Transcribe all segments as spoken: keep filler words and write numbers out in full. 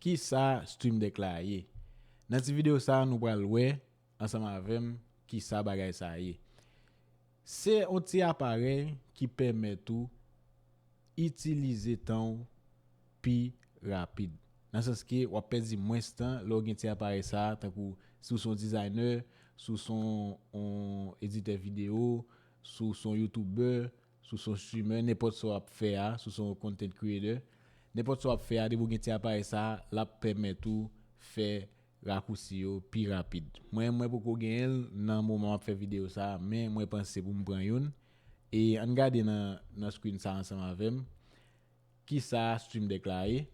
Kisa Stream Deck la ye? Nan ti videyo sa a, nou pral wè ansanm avè m kisa bagay sa a ye. Se yon ti aparèy ki pèmèt ou itilize tan w pi rapid. Nan sans ke w ap pèdi mwens tan lè w gen ti aparèy sa a, tankou si w se yon dizayner, si w se yon, yon editè videyo, si w se yon YouTuber, si w se yon streamer, nenpòt sa w ap fè a, si w se yon content creator, nenpòt sa w ap fè a, depi w gen ti aparèy sa a, l ap pèmèt ou fè rakousi yo pi rapid. Mwen, mwen poko genyen l nan moman m ap fè videyo sa a, men mwen panse pou m pran youn. E ann gade nan, nan screen sa a ansanm avè m. Kisa Stream Deck la ye?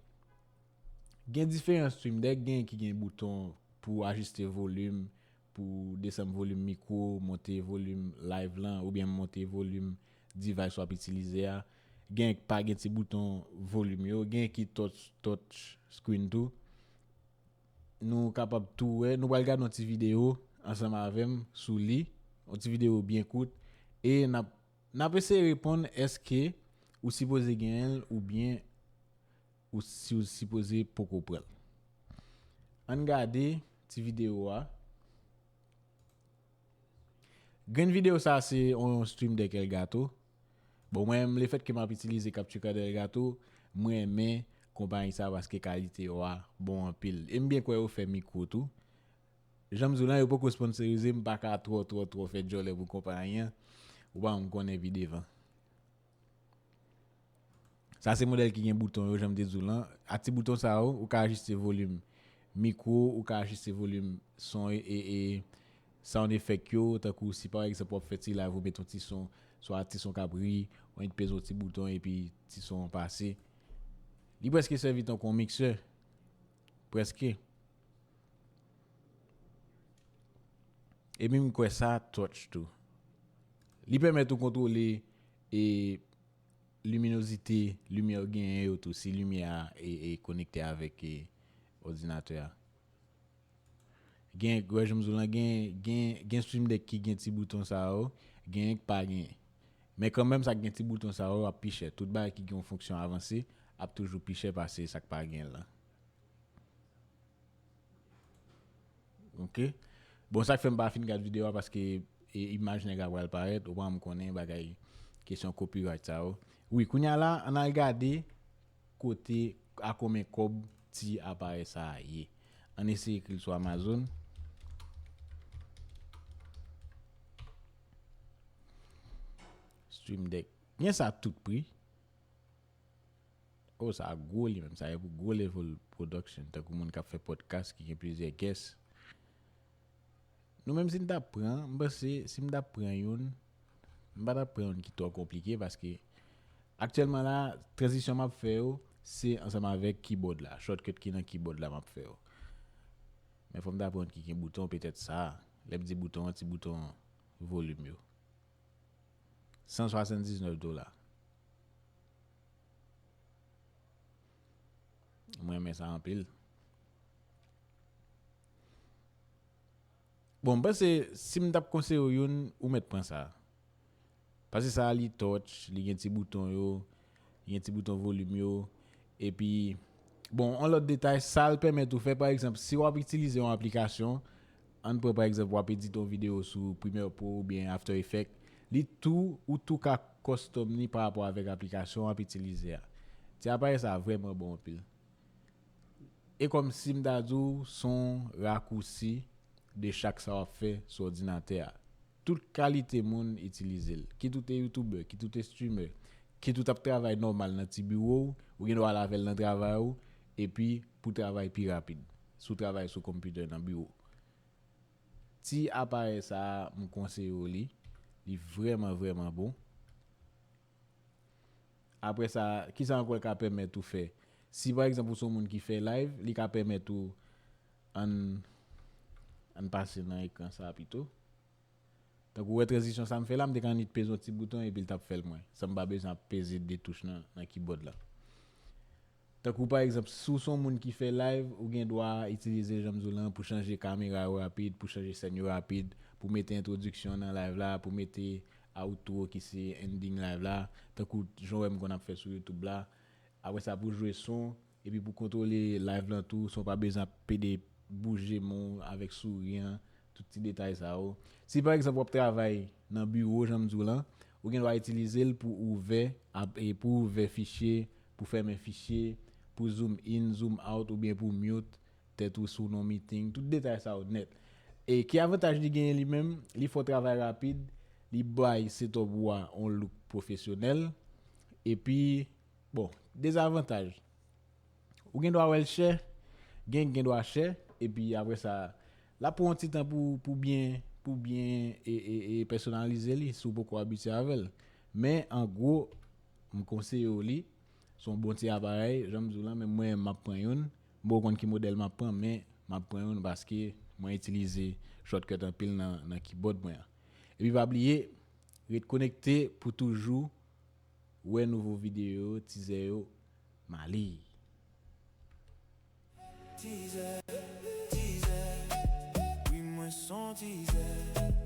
Gen diferan Stream Deck, gen ki gen bouton pou ajiste volim, pou desann volim mikwo, monte volim live lan, oubyen monte volim device w ap itilize a. Gen k pa gen ti bouton volim yo, gen ki touch, touch screen tou. Nou kapab tou wè, nou pral gade yon ti videyo ansanm avè m sou li, yon ti videyo byen kout, e n ap, n ap eseye reponn èske ou sipoze genyen l oubyen ou si w sipoze poko pran l. Ann gade ti videyo a. Grenn videyo sa a se yon Stream Deck Elgato. Bon, mwen menm, lefètke m ap itilize Capture Card Elgato, mwen renmen konpayi sa a paske kalite yo a bon anpil. E m byen kwè yo fè mikwo tou. Jan m di w lan, yo poko sponsorize, m pa ka twò, twò, twò fè djòlè pou konpayi an. Ou pa konn konnen pi devan. Sa se modèl ki gen bouton yo, jan m te di w lan. Ak ti bouton sa yo, ou ka ajiste volim mikwo, ou ka ajiste volim son e, e, e sound effect yo, tankou si pa egzanp w ap fè ti live, ou met yon ti son, swa ti son k ap ri, ou peze yon ti bouton epi ti son an pase. Li prèske sèvi tankou yon miksè. Prèske. Epi m kwè sa touch tou. Li pèmèt ou kontwole e liminozite, limyè w genyen yo tou, si limyè a e, e konekte avèk e òdinatè a. Gen, wè, jan m di w lan, gen, gen, gen Stream Deck ki gen ti bouton sa yo, gen k pa gen. Men kanmenm, sa k gen ti bouton sa yo ap pi chè. Tout bagay ki gen yon fonksyon avanse ap toujou pi chè pase sa k pa gen lan. Ok. Bon, sa k fè m pa fin gad videyo a, paske e, imaj nèg la pral parèt, ou pa m konnen bagay, kesyon copyright sa yo. Wi, kounye a la, ann al gade kote, a konbyen kòb ti aparèy sa a ye. Ann eseye ekri l sou Amazon. Stream Deck. Gen sa tout pri. Oh, sa gwo li menm, sa e pou gwo level production, tankou moun k ap fè podcast ki gen plizyè guest. Nou menm si n t ap pran, m panse si m t ap pran youn, m pa t ap pran youn ki twò konplike paske aktyèlman la, tranzisyon m ap fè yo, se ansanm avèk keyboard la, shortcut ki nan keyboard la m ap fè yo. Men fò m ta pran youn ki gen bouton, petèt sa, lè m di bouton an, ti bouton volim yo. San swasanndiznèf dola. Mwen renmen sa anpil. Bon, m panse si m t ap konseye w youn, ou mèt pran sa. Paske sa a, li touch, li gen ti bouton yo, li gen ti bouton volim yo. Epi, bon, yon lòt detay, sa l pèmèt ou fè, pa egzanp, si w ap itilize yon aplikasyon, ann pran pa egzanp, w ap edite yon videyo sou Premiere Pro oubyen After Effects, li tou, ou tou ka custom li pa rapò avèk aplikasyon w ap itilize a. Ti aparèy sa a vrèman bon anpil. E kòmsi m ta di w, se yon rakousi de chak sa w ap fè sou òdinatè a. Tout kalite moun itilize l. Kit ou te YouTuber, kit ou te streamer, kit ou t ap travay nòmal nan ti biwo w, ou gen dwa al avè l nan travay ou, epi pou travay pi rapid, si w travay sou computer nan biwo. Ti aparèy sa a, m konseye w li. Li vrèman, vrèman bon. Apre sa, kisa ankò l ka pèmèt ou fè? Si pa egzanp ou se yon moun ki fè live, li ka pèmèt ou, ann, ann pase nan ekran sa a pito. Tankou w wè tranzisyon sa m fè la, m te ka annik peze yon ti bouton epi l t ap fè l mwen, san m pa bezwen ap peze de touch nan, nan keyboard la. Tankou pa egzanp, si w se yon moun ki fè live, ou gen dwa itilize jan m di w lan pou chanje kamera yo rapid, pou chanje sèn yo rapid, pou mete entwodiksyon nan live la, pou mete outro ki se ending live la, tankou jan w wè m konn ap fè sou YouTube la. Apre sa, pou jwe son, epi pou kontwole live lan tou, san w pa bezwen ap pede bouje men w avèk souri an, tout ti detay sa yo. Si pa egzanp w ap travay nan biwo, jan m di w lan, ou gen dwa itilize l pou ouvè, ap, e pou ouvè fichye, pou fèmen fichye, pou zoom in, zoom out, oubyen pou mute tèt ou si w nan yon meeting, tout detay sa yo nèt. E ki avantaj li genyen li menm? Li fè w travay rapid, li bay setup ou a yon look pwofesyonèl, epi, bon, dezavantaj, ou gen dwa wè l chè, gen, gen dwa chè, epi apre sa, l ap pran yon ti tan pou, pou byen, pou byen e, e, e pèsonalize li si w poko abitye avè l. Men, an gwo, m konseye w li, se yon bon ti aparèy, jan m di w lan, men mwen, m ap pran youn, m poko konn ki modèl m ap pran, men m ap pran youn paske mwen itilize Shotcut anpil nan, nan keyboard mwen an. Epi pa bliye, ret konekte pou toujou wè nouvo videyo, tizè yo, mali. Tizè, tizè, wi mwen se yon tizè.